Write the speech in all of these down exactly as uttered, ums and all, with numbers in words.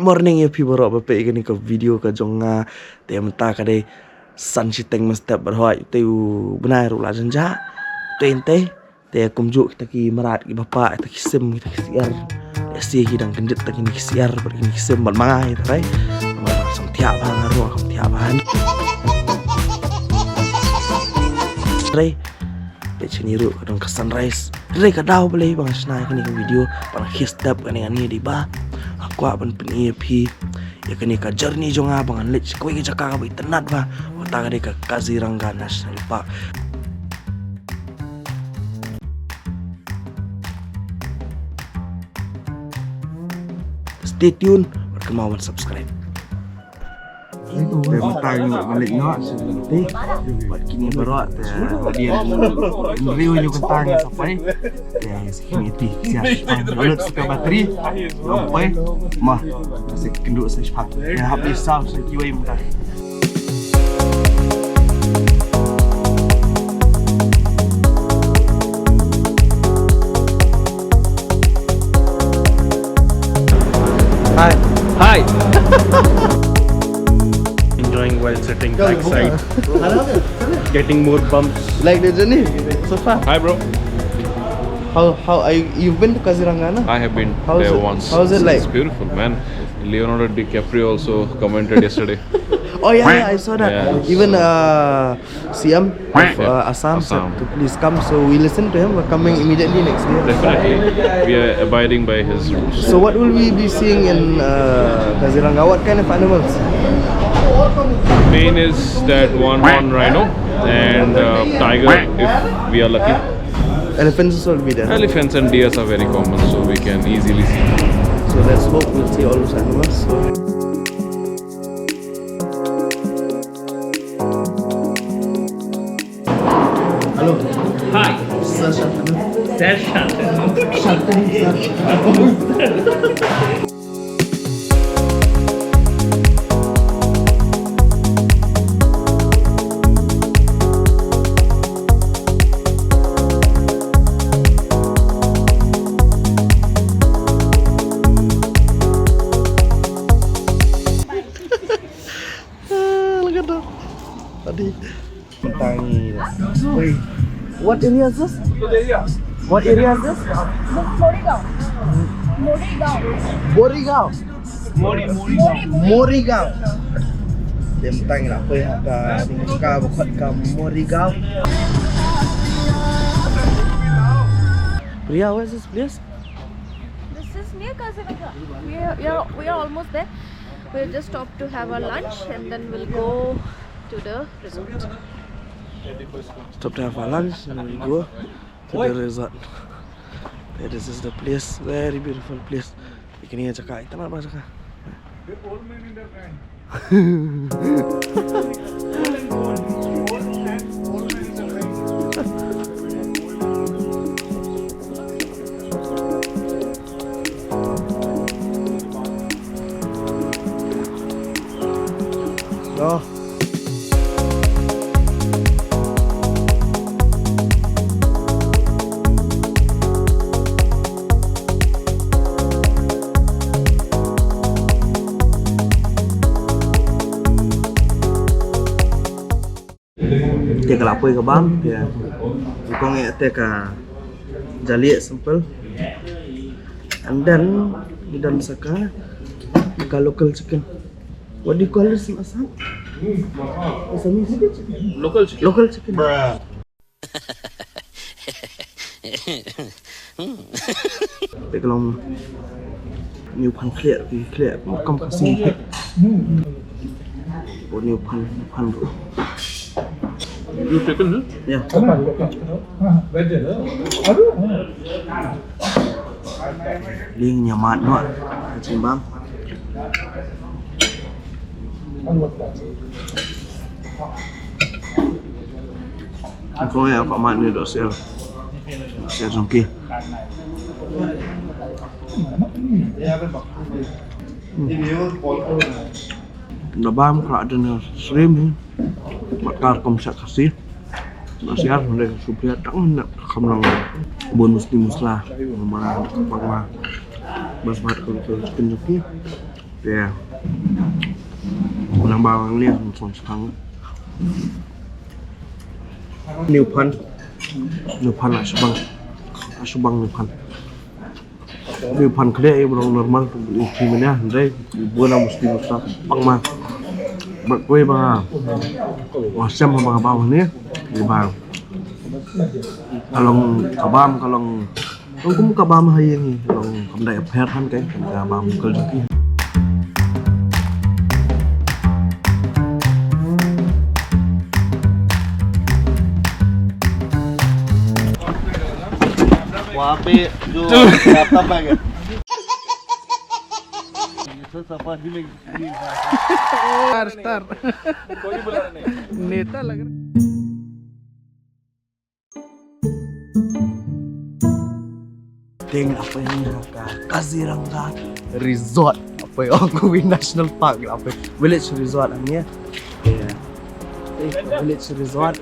Morning ïa phi baroh ba peit ïa kane ka video ka jong nga. Te mynta ka dei san shiteng mynstep baroh, te u bnai ruh la jan jah. Te ynte te kumjuh kita ki mrad ki bapa, kita ki sim, kita ki syiar. Te shi ki dang kyndit ta kine ki syiar bad kine ki sim bad ma nga ïa trai. Ma nga sam thiah bha, nga ruh kam thiah bha. Trai. Te shane ruh ka dang ka sunrise. Te ka daw balei ba nga shna ïa kane ka video, ba nga khie step kane kane dei ba nga kwah ban pyni ïa phi ïa kane ka journey jong nga ba ngan leit sha kawei ka jaka kaba itynnad bha. Kata ka dei ka Kaziranga National Park. Stay tuned bad kynmaw ban subscribe. Te mynta ngi malik noh sha lynti bad kine baroh, te hadien hynriew hynñiew kynta ngin sa poi. Te sa kine ti sia shipang, lut sa ka batri. Ngam poi ma sa kynduh sa shipang. Te hap dei saw sa kiwei mynta. Hi. Hi. Enjoying while sitting backside, getting more bumps. Like the journey so far? Hi, bro. How how are you? You've been to Kaziranga, na? I have been How is there it? once. How is it It's, like? it's beautiful, man. Leonardo DiCaprio also commented yesterday. Oh yeah, yeah, I saw that. Yeah. Even uh, C M of Yes. uh, Assam Assam. said to please come, so we listen to him. We're coming immediately next year. Definitely. We are abiding by his rules. So what will we be seeing in uh, Kaziranga? What kind of animals? Main is that one horn rhino and uh, tiger if we are lucky. Elephants also will be there. Elephants and deers are very common, so we can easily see. So let's hope we'll see all those animals. So. Hello. Hi. Sir Shantanu. Sir Shantanu. Shantanu, sir. Ah, look at that. Tadi. Tangi. Wait. What area is this? What area is this? Morigaon. Morigaon. Morigaon. Mori, Morigaon. Morigaon. Morigaon. Te mynta ngi la poi ha ka ding ka ba khot ka Morigaon. Priya, where is this place? This is near Kaziranga. We are, we are, we are almost there. We'll just stop to have our lunch and then we'll go to the resort. Stop to have our lunch and then we'll go to the resort. There, this is the place, very beautiful place. Kane ka jaka, itynnad bha jaka. Te ka la poi ka bam, te kong eh te ka jali simple. And then we done sa ka, ka local chicken. What do you call this in Assam? Assamese? Local chicken. Local chicken. Te ka long niu phan khlieh, ki khlieh kam ka sing. O niu phan, niu phan ruh. You taken, huh? Yeah. Ling ïa mad noh. Ka jingbam. Ko ïa ka mad ni doh sel. Doh sel jong ki. Da bam khlad dien syriem hi. Bad ka rukom sha Khasi. Ba syiar hynrei ka shu pynïaid tang na ka kham long bun musli musla. Mara ka pang ma. Bas bad ka chicken jong ki. Te nang ba nang liang song song. New pan. New pan la shibang. La shibang new pan. New pan kle e bro normal tu i ti mena ndai. Bona musti musta pang ma. Ba koi ba. Wa sem ba ba ni. Ni ba. Ka long kabam, ka long, long kum kabam ha ïing hi, long kam dei pher han kai, kam kabam kal jong ki. वहाँ पे जो लैपटॉप है क्या? ये सब सफारी में स्टार, स्टार। कोई बुला रहा नहीं। नेता लग रहा। Ding apa ini ka Kaziranga Resort. Apa yang aku National Park apa Village Resort ang ya. Ya. Eh, Village Resort.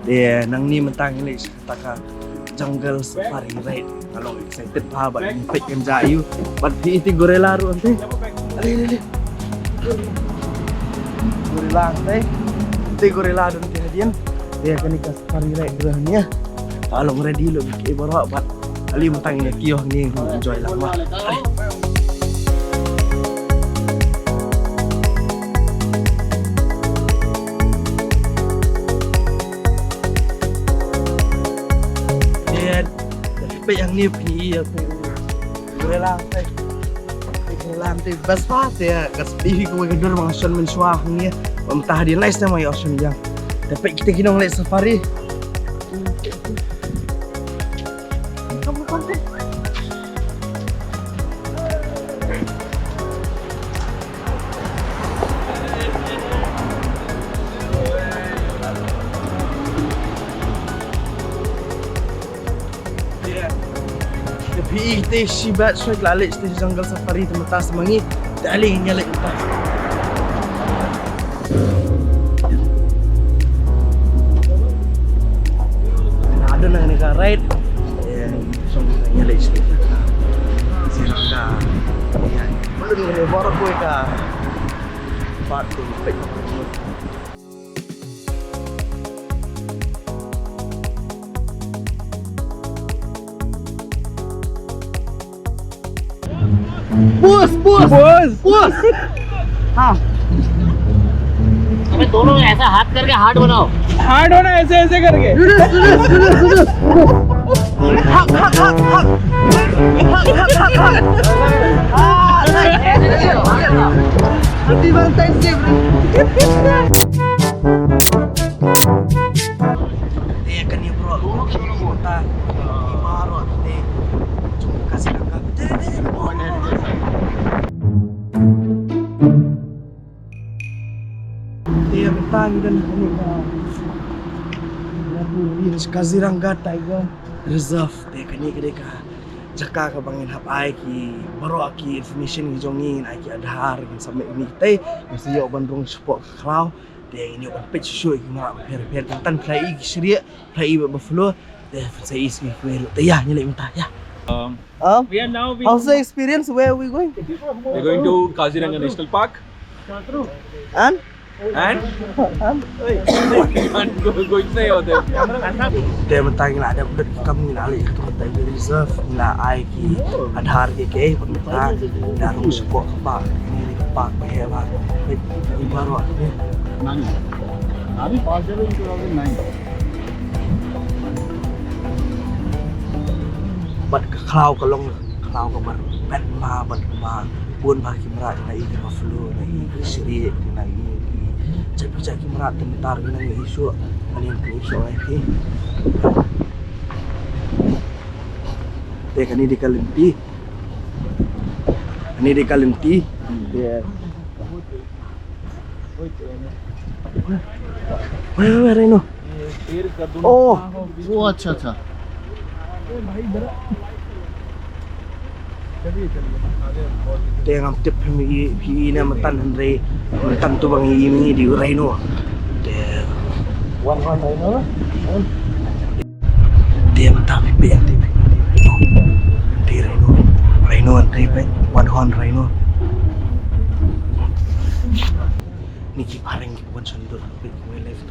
Ya, nang ni mentang ini taka jungle safari ride. Kalau excited pa ba ini pek kan jayu. Bat di iti gorilla ru ante. Ale ale ale. Gorilla ante. Iti gorilla dan ante hadian. Ya kan ikas Pari ride dua ni ya. Kalau ready lo ke baru bat. Ali mentang ini kioh ni enjoy lama. Ya, tapi yang ni punya aku. Boleh lah, teh. Boleh lah, teh. Bas pas ya, kas pihi ko ke dur mang shon men shwa ni. Om tah di nice nama ya shon yang. Te peit kita ki nongleit safari. Te phi te shi bat shoi la leit te jungle safari te mynta sa ma ngi. Te ale ngin ïa leit mynta. Na don na ka ride. Te shong ngin ïa leit shi. Sirang ka. Ïa. Baru ni baru ko ka. Bat tu peit. Boss, boss, boss, boss. हाँ। अबे दोनों ऐसा हाथ करके हार्ट बनाओ। हार्ट होना ऐसे, ऐसे करके। Happy Valentine's Day, bro. Te kane bro, ki mata, ki maro te jong ka Kaziranga. Te, te, te, bro. Te mynta ngi don hangne ka, Kaziranga Tiger Reserve. Te kane ka dei ka jaka kaba ngin hap ai ki baroh ki information ki jong ngi, ngin ai ki Aadhaar, ngin submit ïa kine, ngin sa ïoh ban rung shapoh ka khlaw. Te ngin ïoh ban peit shuh shuh ïa ki mrad bapher bapher, tang tang phi la i ki shrieh, phi la i ba buffalo. Te phin sa i shuh shuh ïa ki, te ïa ngi leit mynta ïa. Um, Huh? We are now, we How's the experience? Where are we going? We're going to Kaziranga National Park. And? And? And? Go, go, go, say what the Te mynta ngi la dep dep kam ngi la leit ha ka Tiger Reserve, ngi la ai ki Aadhaar ki ki, mynta ngi la rung shapoh ka park, ngi ka park ba heh ba. Wait, ngi baroh ni. Nani? Nani park jalo in two thousand nine. Bad ka khlaw ka long khlaw kaba rben bha, bad kaba bun bha ki mrad, ngi la i ki buffalo, ngi la i ki shrieh, ngi la i ki jait jait ki mrad, te mynta ngi la i shuh, ngi la i shuh ïa ki. Te kane dei ka lynti. Kane dei ka lynti. Yes. Wait, wait, wait, rhino. Oh. Oh, अच्छा, अच्छा। Te ngam tip phi i, phi i ne mynta, hynrei mynta tu ba ngi i, ngi i dei u rhino. Te one horn rhino. Te mynta phi peit, te phi i dei u rhino. Te rhino. Rhino, te peit, one horn rhino. Ni ki phareng ki wan shan dur, ki wildlife.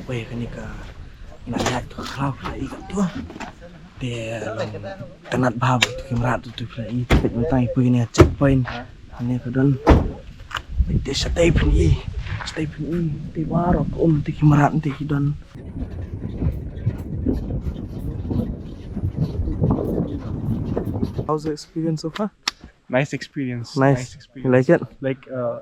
Wei, kane ka nang ïaid to khlaw khlaw i ka to. Te long tang nat bha ba to ki mrad to phi la i, te mynta i poi ne checkpoint. Ane ka don. Te shatei phin i, shatei phin i, te baroh ka um te ki mrad te ki don. How's the experience so far? Nice experience. Nice. Nice experience. You like it? Like, uh,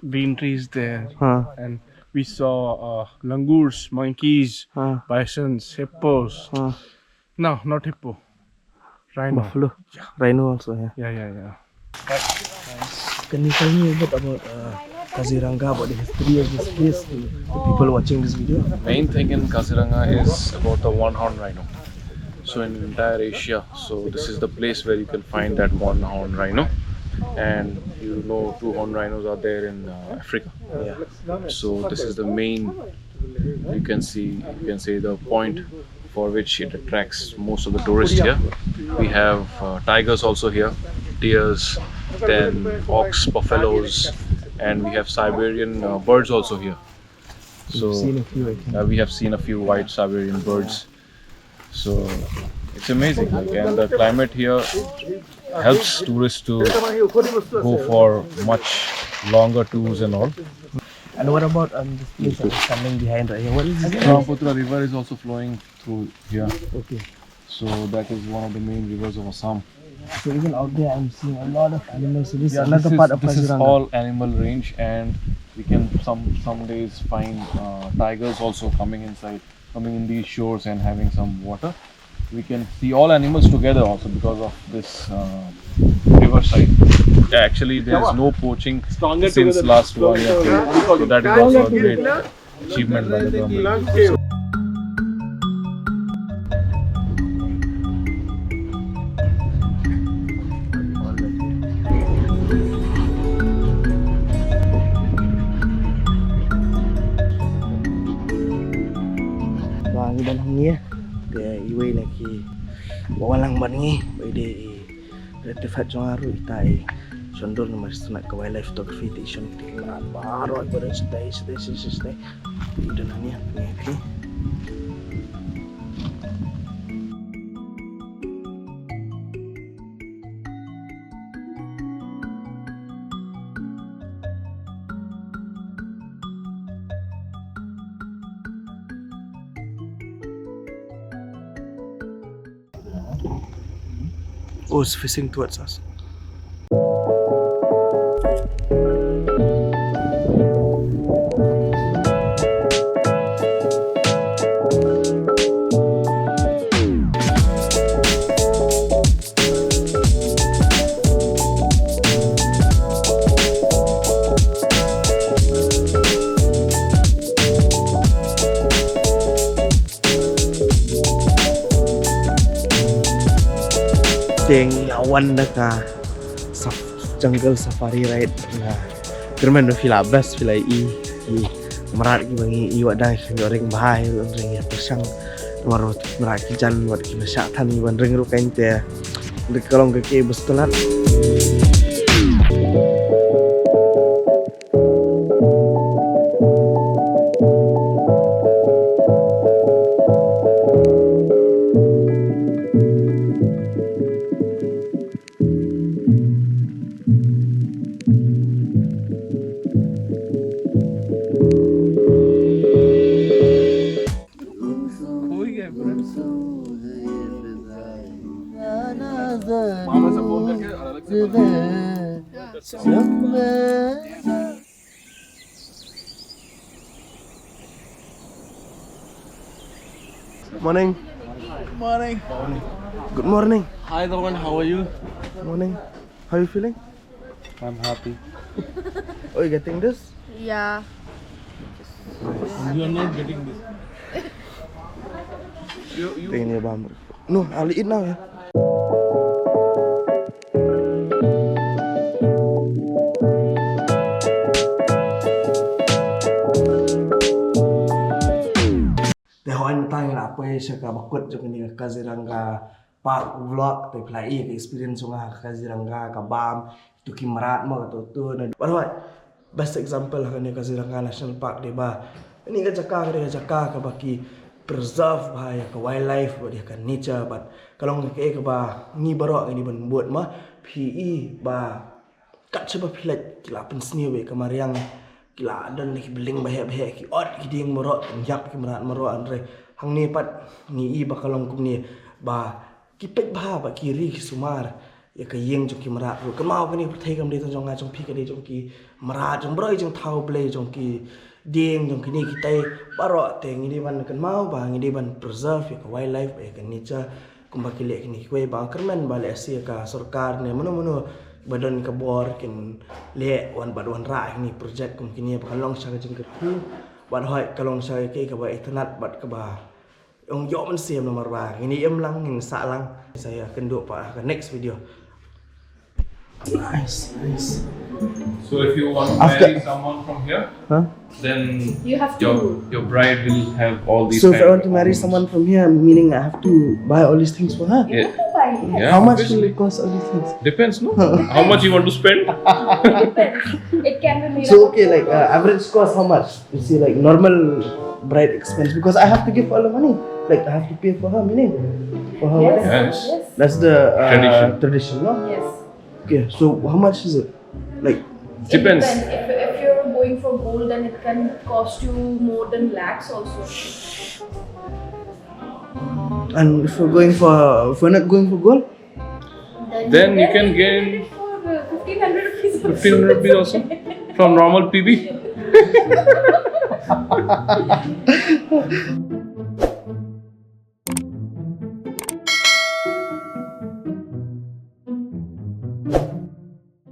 green trees there. Huh. And we saw, uh, langurs, monkeys, huh, bisons, hippos. Huh. No, not hippo. Rhino. Buffalo. Yeah. Rhino also, yeah. Yeah, yeah, yeah. Can you tell me a bit about, uh, Kaziranga, about the history of this place, to the people watching this video? Main thing in Kaziranga is about the one horn rhino. So in entire Asia, so this is the place where you can find that one horn rhino. And you know, two horn rhinos are there in, uh, Africa. Yeah. So this is the main, you can see, you can say, the point for which it attracts most of the tourists here. We have, uh, tigers also here, deers, then ox, buffaloes, and we have Siberian, uh, birds also here. So, uh, we have seen a few white Siberian birds. So it's amazing, like, and the climate here helps tourists to go for much longer tours and all. And what about, um, this place that is coming behind right here? What is this place? Brahmaputra River is also flowing through here. Okay. So that is one of the main rivers of Assam. So even out there, I'm seeing a lot of animals. So this is, yeah, another part of Kaziranga. This is all animal range, and we can some, some days find, uh, tigers also coming inside, coming in these shores and having some water. We can see all animals together also because of this, uh, riverside. Yeah, actually, there is no poaching since last one year. So that is also a great achievement by the government. Ba ngi don hangne, te iwei na ki ba wan lang bad ngi, ba i dei i relative jong nga ruh, ita i shon dur namar sngewtynnat ka wildlife photography, te i shon, te i mrad baroh, baroh shatei, shatei, shatei, shatei. Te i don hangne, hangne, hangne. Oh, it's facing towards us. Te nga wan da ka saf-, jungle safari ride. Nga kyrmen ba phi la best, phi la i ki mrad kiba ngi i, wat dang ki ring bha, ring ïa pyrshang. Namar wat mrad ki jan, wat kiba shah than, ban ring ruh kan te. Dei ka long ka ke bus tolat. Morning. Morning. Good morning. Hi, Rowan. How are you? Morning. How are you feeling? I'm happy. Oh, you getting this? Yeah. You are not getting this. Taking your bam. No, I'll eat now, yeah. Wan tang la poi sha ka bakut jong kane ka Kaziranga Park vlog, te phi la i ka experience jong nga ha Kaziranga, ka bam, tu ki mrad mo, ka tu tu na. But what best example ha kane ka Kaziranga National Park dei ba kane ka jaka, kane ka jaka kaba ki preserve bha ïa ka wildlife bad ïa ka nature, bad ka long kaei kaba ngi baroh ngi dei ban bud ma. Phi i ba kat shaba phi leit ki la pynsniew ïa ka mariang, ki la don ki building baheh baheh, ki ot ki dieng baroh, pynïap ki mrad baroh, hynrei hangne pat ngi i ba ka long kumne ba ki peit bha ba ki ri ki sumar ïa ka ïing jong ki mrad ruh. Kynmaw kane ka pyrthei kam dei tang jong nga jong phi, ka dei jong ki mrad, jong baroh jong thaw Blei, jong ki dieng, jong kine kitei baroh, te ngi dei ban kynmaw ba ngi dei ban preserve ïa ka wildlife, ïa ka nature. Kumba ki leh kine kiwei ba kyrmen ba lehse ka sorkar ne mano mano ba don ka bor kin leh wan bad wanrah kine project kum kine ba kan long sha ka jingkyrkhu bad hoi ka long sha kaei kaba itynnad bad kaba ong ïoh mynsiem namar ba ngin im lang, ngin sah lang. Sa ïakynduh pat ha ka next video. Nice, nice. So if you want to After- marry someone from here, Huh? then You have your to. your bride will have all these. So if I kind want to of marry ornaments. Someone from here, meaning I have to buy all these things for her? You Yeah. have to buy. Yeah, How much obviously. Will it cost, all these things? Depends, no? How much you want to spend? It depends. It can be made So up okay, of like uh, average cost, how much? You see, like normal bride expense, because I have to give all the money. Like I have to pay for her, meaning for her Yes. wedding. Yes. Yes. That's the uh, Tradition. Tradition, no? Yes. Okay, so how much is it? Like Depends. It depends. If, if you're going for gold, then it can cost you more than lakhs also. And if we're going for, if we're not going for gold, Then you can get gain it for uh, fifteen hundred rupees. Fifteen hundred rupees also from normal P B.